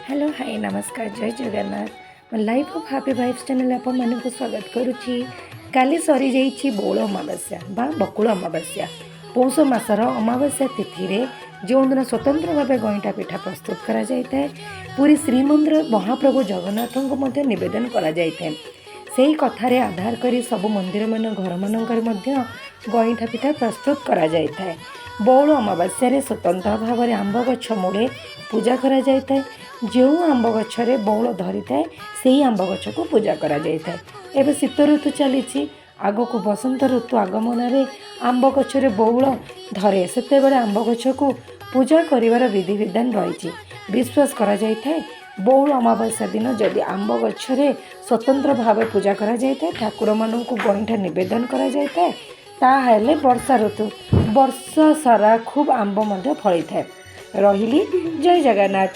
Hello, high, ନମସ୍କାର, ଜୟ ଜଗନ୍ନାଥ। ମୋ life of happy vibes channel ଆପଣମାନଙ୍କୁ ସ୍ୱାଗତ କରୁଛି। କାଲି ସରିଯାଇଛି ବଉଳ ଅମାବାସ୍ୟା ବା ବକୁଳ ଅମାବାସ୍ୟା। ପୌଷ ମାସର ଅମାବାସ୍ୟା ତିଥିରେ ଯେଉଁଦିନ ସ୍ୱତନ୍ତ୍ର ଭାବେ ଗଇଁଠା ପିଠା ପ୍ରସ୍ତୁତ କରାଯାଇଥାଏ, ପୁରୀ ଶ୍ରୀମନ୍ଦିର ମହାପ୍ରଭୁ ଜଗନ୍ନାଥଙ୍କୁ ମଧ୍ୟ ନିବେଦନ କରାଯାଇଥାଏ। ସେହି କଥାରେ ଆଧାର କରି ସବୁ ମନ୍ଦିରମାନ, ଘରମାନଙ୍କରେ ମଧ୍ୟ ଗଇଁଠା ପିଠା ପ୍ରସ୍ତୁତ କରାଯାଇଥାଏ। ବଉଳ ଅମାବାସ୍ୟାରେ ସ୍ୱତନ୍ତ୍ର ଭାବରେ ଆମ୍ବ ଗଛ ମୂଳେ ପୂଜା କରାଯାଇଥାଏ। ଯେଉଁ ଆମ୍ବ ଗଛରେ ବଉଳ ଧରିଥାଏ, ସେହି ଆମ୍ବ ଗଛକୁ ପୂଜା କରାଯାଇଥାଏ। ଏବେ ଶୀତ ଋତୁ ଚାଲିଛି। ଆଗକୁ ବସନ୍ତ ଋତୁ ଆଗମନରେ ଆମ୍ବ ଗଛରେ ବଉଳ ଧରେ। ସେତେବେଳେ ଆମ୍ବ ଗଛକୁ ପୂଜା କରିବାର ବିଧିବିଧାନ ରହିଛି। ବିଶ୍ୱାସ କରାଯାଇଥାଏ, ବଉଳ ଅମାବାସ୍ୟା ଦିନ ଯଦି ଆମ୍ବ ଗଛରେ ସ୍ୱତନ୍ତ୍ର ଭାବେ ପୂଜା କରାଯାଇଥାଏ, ଠାକୁରମାନଙ୍କୁ ଗଇଁଠା ନିବେଦନ କରାଯାଇଥାଏ, ତାହେଲେ ବର୍ଷା ଋତୁ ବର୍ଷ ସାରା ଖୁବ୍ ଆମ୍ବ ମଧ୍ୟ ଫଳିଥାଏ। ରହିଲି, ଜୟ ଜଗନ୍ନାଥ।